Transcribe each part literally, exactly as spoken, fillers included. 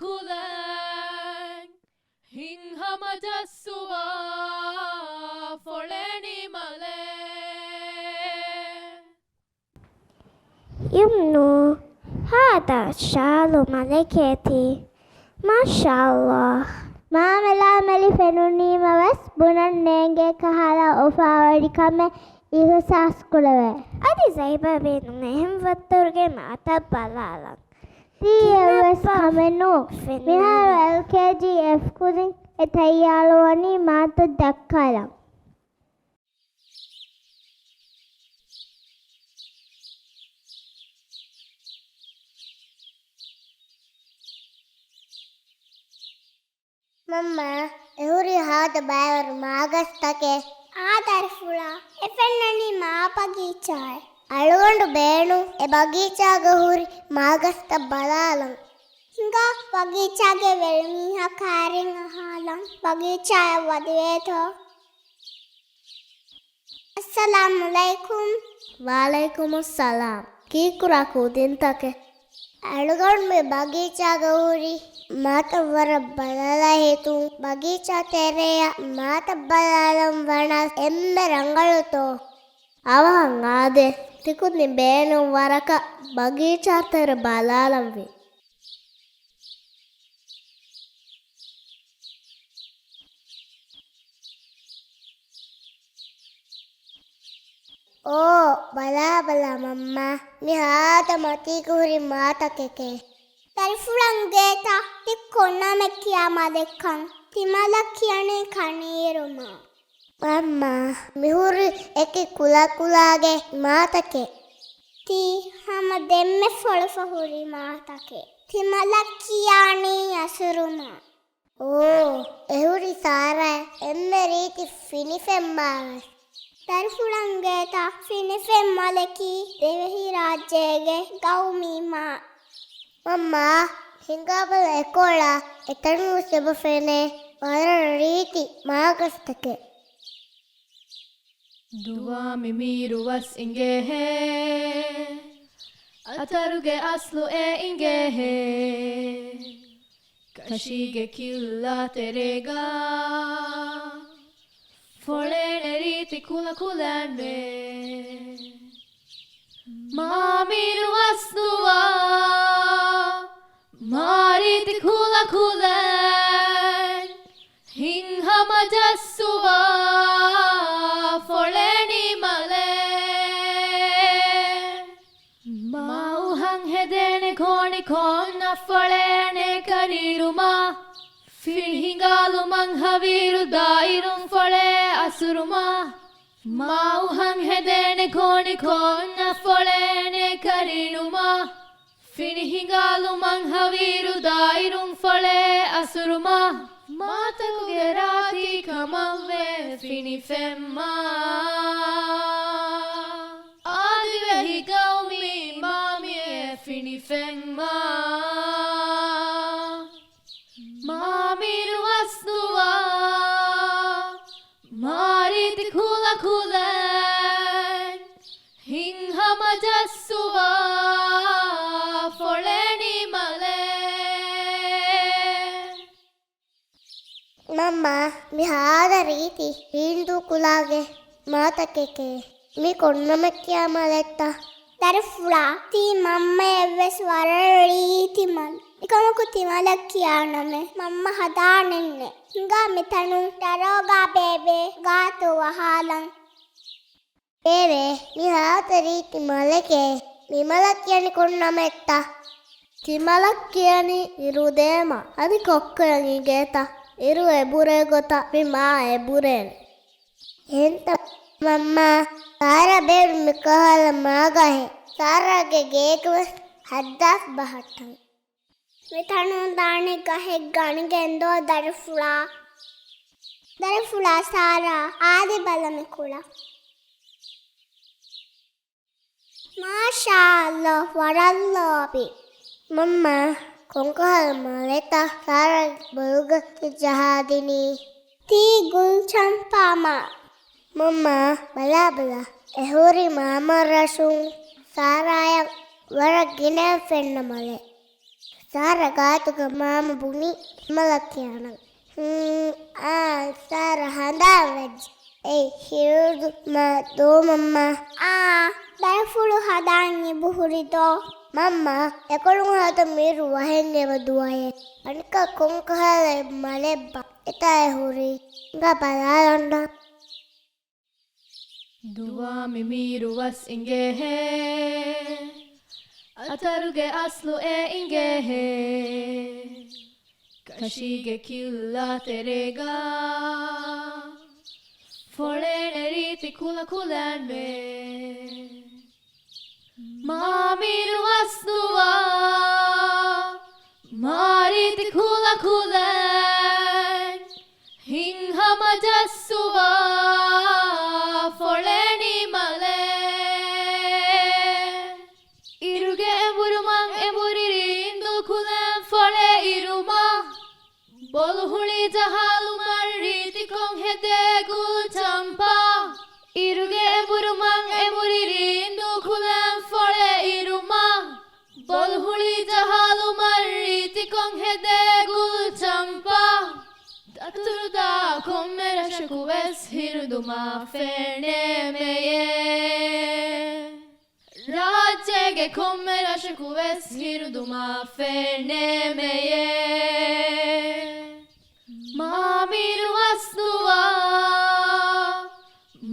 ކުލަން ހިންހަމަ ޖައްސުވާ ފޮޅެނި މަލެއް. ޔުމްނޫ، ހާދަ ޝާލު މަލެކޭތީ. މާޝާﷲ. މާމެލާމެލި ފެނުނީމަވެސް ބުނަން ނޭނގޭ ކަހަލަ އުފާވެރިކަމެއް އިހުސާސް ކުރެވޭ. އަދި ޒައިބާ ބޭނުން އެހެން ވައްތަރުގެ މާތައް ބަލާލަން. ތީ އެއްވެސް ކަމެއް ނޫން. މިހާރު އެލްކޭޖީ އެފް ކުދިން އެ ތައްޔާރުވަނީ މާތައް ދައްކާލަން. މަންމާ، އެ ހުރީ ހާދަ ބައިވަރު މާގަސްތަކެއް. އާ ދަރިފުޅާ، އެ ފެންނަނީ މާ ބަގީޗާއެއް. އަޅުގަނޑު ބޭނުން އެ ބަގީޗާގަ ހުރި މާގަސްތައް ބަލާލަން. ހިނގާ ބަގީޗާގެ ވެރިމީހާ ކައިރިން އަހާލަން، ބަގީޗާއަށް ވަދެވޭތޯ. އައްސަލާމު ޢަލައިކުމް. ވަޢަލައިކުމުއްސަލާމް. ކީއްކުރާ ކުދިންތަކެއް؟ އަޅުގަނޑު މި ބަގީޗާގަ ހުރި މާތައް ވަރަށް ބަލާލާ ހިތުން، ބަގީޗާ ތެރެއަށް މާތައް ބަލާލަން ވަނަސް އެންމެ ރަނގަޅުތޯ؟ އަވަހަށް އާދޭ، ތިކުދިން ބޭނުން ވަރަކަށް ބަގީޗާ ތެރެ ބަލާލަންވީ. އޯ، ބަލާ ބަލާ މަންމާ، މި ހާދަ މަތީގަ ހުރި މާތަކެކޭ. ދަރިފުޅަށް އިނގޭތަ ތި ކޮންނަމެއް ކިޔާ މަލެއްކަން؟ ތި މަލަށް ކިޔަނީ ކަނީރުމާ. މަންމާ، މިހުރި އެކި ކުލަކުލާގެ މާތަކެއް. ތީ ހަމަ ދެންމެ ފޮޅުފަ ހުރި މާތަކެއް. ތި މަލަށް ކިޔާނީ އަސުރުމާ. އޯ، އެހުރި ސާރާ އެންމެ ރީތި ފިނިފެންމާވެސް. ދަރިފުޅަށް އިނގޭތަ ފިނިފެން މަލަކީ ދިވެހިރާއްޖޭގެ ގައުމީ މާ. މަންމާ، ހިނގާބަލަ އެކޮޅަށް އެތަނުން ވެސް އެބަ ފެނޭ ވަރަށް ރީތި މާގަސްތަކެއް. ދުވާ މި މީރު ވަސް އިނގޭހޭ، އަތަރުގެ އަސްލު އެ އިނގޭހޭ. ކަށީގެ ކިއުއްލާ ތެރޭގަ ފޮޅޭނެ ރީތި ކުލަކުލަންވެ. މާމީރު ވަސްދުވާ މާރީތި ކުލަކުލަން ހިންހަމަ ޖައްސުވާ ފޮޅޭނީ މަލެއް. މާ އުހަން ހެދޭނެ ކޯނި ކޯންނަށް ފޮޅޭނެ ކަރީރުމާ. ފިނި ހިނގާލުމަށް ހަވީރު ދާއިރުން ފޮޅޭ އަސުރުމާ. މާ އުހަން ހެދޭނެ ކޯނި ކޯންނަށް ފޮޅޭނެ ކަރީރުމާ. ފިނި ހިނގާލުމަށް ހަވީރު ދާއިރުން ފޮޅޭ އަސުރުމާ. މާތަކުގެ ރާތީ ކަމަށްވޭ ފިނިފެންމާ. އާދިވެހި ގައުމީ މާމިއޭ ފިނިފެންމާ. މާމީރު ވަސްދުވާ މާރީތި ކުލަކުލަން ހިންހަމަ ޖައްސުވާ ފޮޅޭނީ މަލެއް. މަންމާ، މި ހާދަ ރީތި ހިންދޫ ކުލާގެ މާތަކެކޭ. މި ކޮންނަމެއް ކިޔާ މަލެއްތަ؟ ދަރިފުޅާ، ތީ މަންމައަށްވެސް ވަރަށް ރީތި މަލެއް. އެކަމަކު ތި މަލަށް ކިޔާ ނަމެއް މަންމަ ހަދާނެއްނެއް. ހިނގާ މިތަނުން ދަރޯގާ ބޭބެ ގާތު ވަހާލަން. ބޭބެ، މި ހާދަ ރީތި މަލެކޭ. މި މަލަށް ކިޔަނީ ކޮން ނަމެއްތަ؟ ތި މަލަށް ކިޔަނީ އިރުދޭމާ. އަދި ކޮއްކޮއަށް އިނގޭތަ އިރު އެބުރޭ ގޮތަށް މި މާ އެބުރޭނެ. އެހެންތަ މަންމާ، ސާރާ ބޭނުން މިކަހަލަ މާގަހެއް. ސާރާގެ ގޭގަވެސް ހައްދާސް ބަހައްޓަން. މިތަނުން ދާނެ ގަހެއް ގަނެގެން ދޯ ދަރިފުޅާ. ދަރިފުޅާ ސާރާ އާދެ ބަލަ މި ކުޅަ. މާޝާﷲ، ވަރަށް ލޯބި. މަންމާ، ކޮންކަހަލަ މާލެތަ ސާރާގެ ބޮލުގަ ޖަހާދިނީ؟ ތީ ގުލްޗަމްޕާ މާ. މަންމާ، ބަލާބަލަ، އެހުރި މާމަ ރަށުން ސާރާއަށް ވަރަށް ގިނައިން ފެންނަ މަލެއް. ސާރާ ގާތުގަ މާމަ ބުނި ހިމަލަ ކިޔާނަން. ހުން، އާނ، ސާރާ ހަނދާން ވެއްޖެ. އެއީ ހިރުދުމާ ދޯ މަންމާ؟ އާ، ދަރިފުޅު ހަދާން އެބަހުރި ދޯ؟ މަންމާ، އެކޮޅުން ހަދަ މިރު ވަހެއް އެބަ ދުވަހެއް. އަނެއްކާ ކޮންކަހަލަ މަލެއްބާ އެތާ އެ ހުރީ؟ އިނގާ ބަލާލަންނަ. ދުވާ މި މީރު ވަސް އިނގޭހޭ، އަތަރުގެ އަސްލު އެ އިނގޭހޭ. ކަށީގެ ކިއުއްލާ ތެރޭގަ، ފޮޅޭނެ ރީތި ކުލަ ކުލަންވެ. މާ މީރު ވަސް ދުވާ، މާ ރީތި ކުލަ ކުލަން. ހިތްހަމަ ޖައްސުވާ ފޮޅެނި މަލެއް. އިރުގެ އެނބުރުމަށް އެނބުރި ރީނދޫ ކުލަން ފޮޅެ އިރުމަށް. ބޮލުހުޅި ޖަހާލުމަށް ރީތިކޮން ހެދޭ ގުލް ޗަމްޕާ. އިރުގެ އެނބުރުމަށް އެނބުރި ރީނދޫ ކުލަން ފޮޅެ އިރުމަށް. ބޮލުހުޅި ޖަހާލުމަށް ރީތިކޮން ހެދޭ ގުލް ޗަމްޕާ. ދަތުރުދާ ކޮންމެ ރަށަކު ވެސް ހިރުދުމާ ފެނޭމެޔޭ. ރާއްޖޭގެ ކޮންމެ ރަށަކު ވެސް ހިރުދުމާ ފެނޭމެޔޭ. މާ މީރު ވަސް ދުވާ،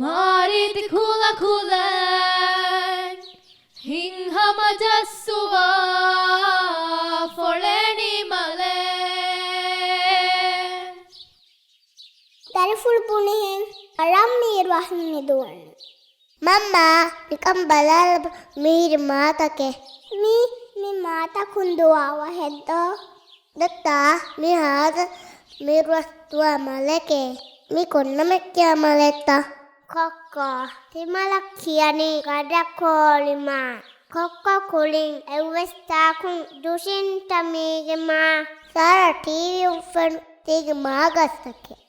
މާ ރީތި ކުލަ ކުލަން. ހިތްހަމަ ޖައްސުވާ ފޮޅެނި މަލެއް. ދަރިފުޅު ބުނިހެން އަޅަން މީރު އަހަން މި ދުވަން. މަންމާ، ނިކަން ބަލާލަބަ މީރި މާތަކެއް. މީ، މި މާތަކުން ދުވާ ވަހެއްދޯ؟ ދައްތާ، މި ހާދަ މީރު ވަސް ދުވާ މަލެކޭ. މި ކޮން ނަމެއް ކިޔާ މަލެއްތަ؟ ކޮއްކޮ، ތިމަލަށް ކިޔަނީ ގަޑަކޯޅިމާ. ކޮއްކޮ ކުޅިން އެއްވެސް ތާކުން ދުށިންތަ މީގެ މާ؟ ސާރާ ޓީވީ އުފެން ތީގެ މާގަސްތަކެއް.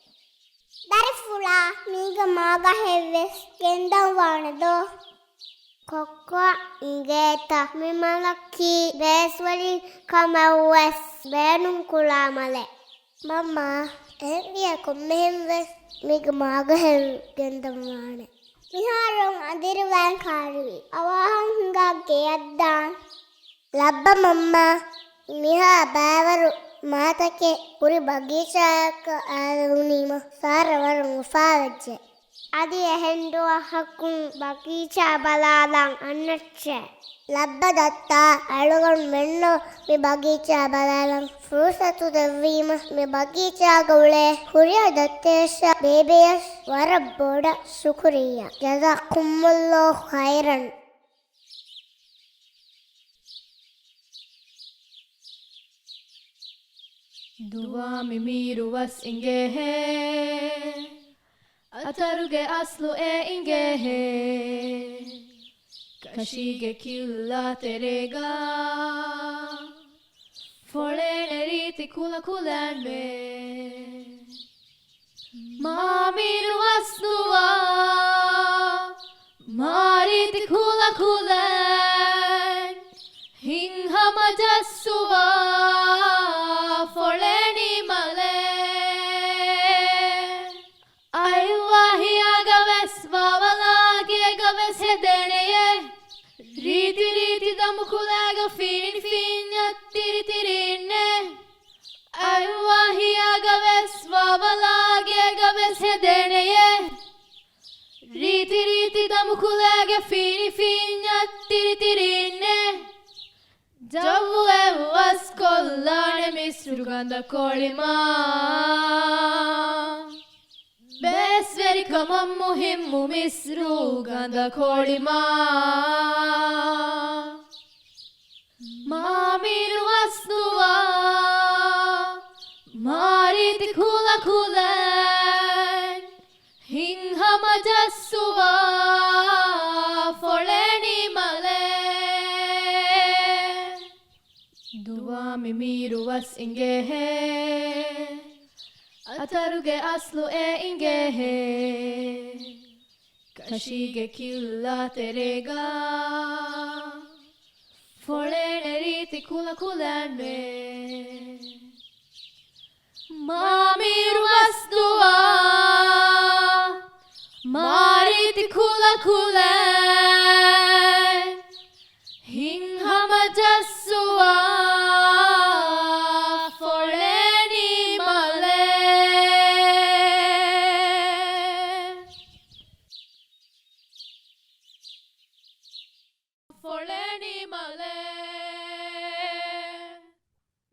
ދަރިފުޅާ، މީގެ މާގަހެއްވެސް ގެންދަން ވާނެ ދޯ؟ ކޮއްކޮ އިނގޭތަ މި މަލަކީ ބޭސްވެރި ކަމަށްވެސް ބޭނުން ކުޅާ މަލެއް. މަންމާ، އެހެންވިއްޔާ ކޮންމެހެން ވެސް މީގެ މާގަހެއް ގެންދަން ވާނެ. މިހާރު އަނދިރިވާން ކާރިވި. އަވަހަށް ހިނގާ ގެޔަށް ދާން. ލައްބަ މަންމާ، މިހާ ބައިވަރު މާތަކެއް ހުރި ބަގީޗާއަކަށް އައިލުނީމަ ސާރާ ވަރަށް އުފާވެއްޖެ. އަދި އެހެން ދުވަހަކުން ބަގީޗާ ބަލާލަން އަންނައްޗޭ. ލައްބަ ދައްތާ، އަޅުގަނޑުމެންނަށް މި ބަގީޗާ ބަލާލަން ފުރުސަތު ދެއްވީމަ މި ބަގީޗާގަ އުޅޭ ހުރިހާ ދައްތައަށާ ބޭބެއަށް ވަރަށް ބޮޑަށް ޝުކުރިއްޔާ. ޖަޒާކުމުﷲ ޚައިރަން. ދުވާ މި މީރު ވަސް އިނގޭހޭ، އަތަރުގެ އަސްލު އެ އިނގޭހޭ. ކަށީގެ ކިއުއްލާ ތެރޭގަ، ފޮޅޭނެ ރީތި ކުލަ ކުލަންވެ. މާ މީރު ވަސް ދުވާ، މާ ރީތި ކުލަ ކުލަން، ހިތްހަމަ ޖައްސުވާ ފޮޅެނި މަލެއް. އައިއްވާ ހިޔާގަ ވެސް ވާވަލާ ގޭގަ ވެސް ހެދޭނެޔޭ. ރީތި ރީތި ދަމުކުލައިގަ ފިނި ފިންޏަށް ތިރި ތިރި އިންނޭ. އައިއްވާ ހިޔާގަ ވެސް ވާވަލާ ގޭގަ ވެސް ހެދޭނެޔޭ. ރީތި ރީތި ދަމުކުލައިގެ ފިނި ފިންޏަށް ތިރި ތިރި އިންނޭ. ޖައްވު އެއްވަސް ކޮށްލާނެ މިސްރު ގަނދަ ކޮޅިމާ. ބޭސްވެރިކަމަށް މުހިއްމު މިސްރު ގަނދަ ކޮޅިމާ. މާ މީރު ވަސް ދުވާ، މާ ރީތި ކުލަ ކުލަން، ހިތްހަމަ ޖައްސުވާ ފޮޅެނި މަލެއް. ދުވާ މި މީރު ވަސް އިނގޭހޭ، އަތަރުގެ އަސްލު އެ އިނގޭހޭ. ކަށީގެ ކިއުއްލާ ތެރޭގަ، ފޮޅޭނެ ރީތި ކުލަ ކުލަންވެ. މާމީރު ބަސްދުވާ މާރީތި ކުލަކުލައިން، ހިތްހަމަޖައްސުވާ ފޮޅެނި މަލެއް. ފޮޅެނި މަލެއް.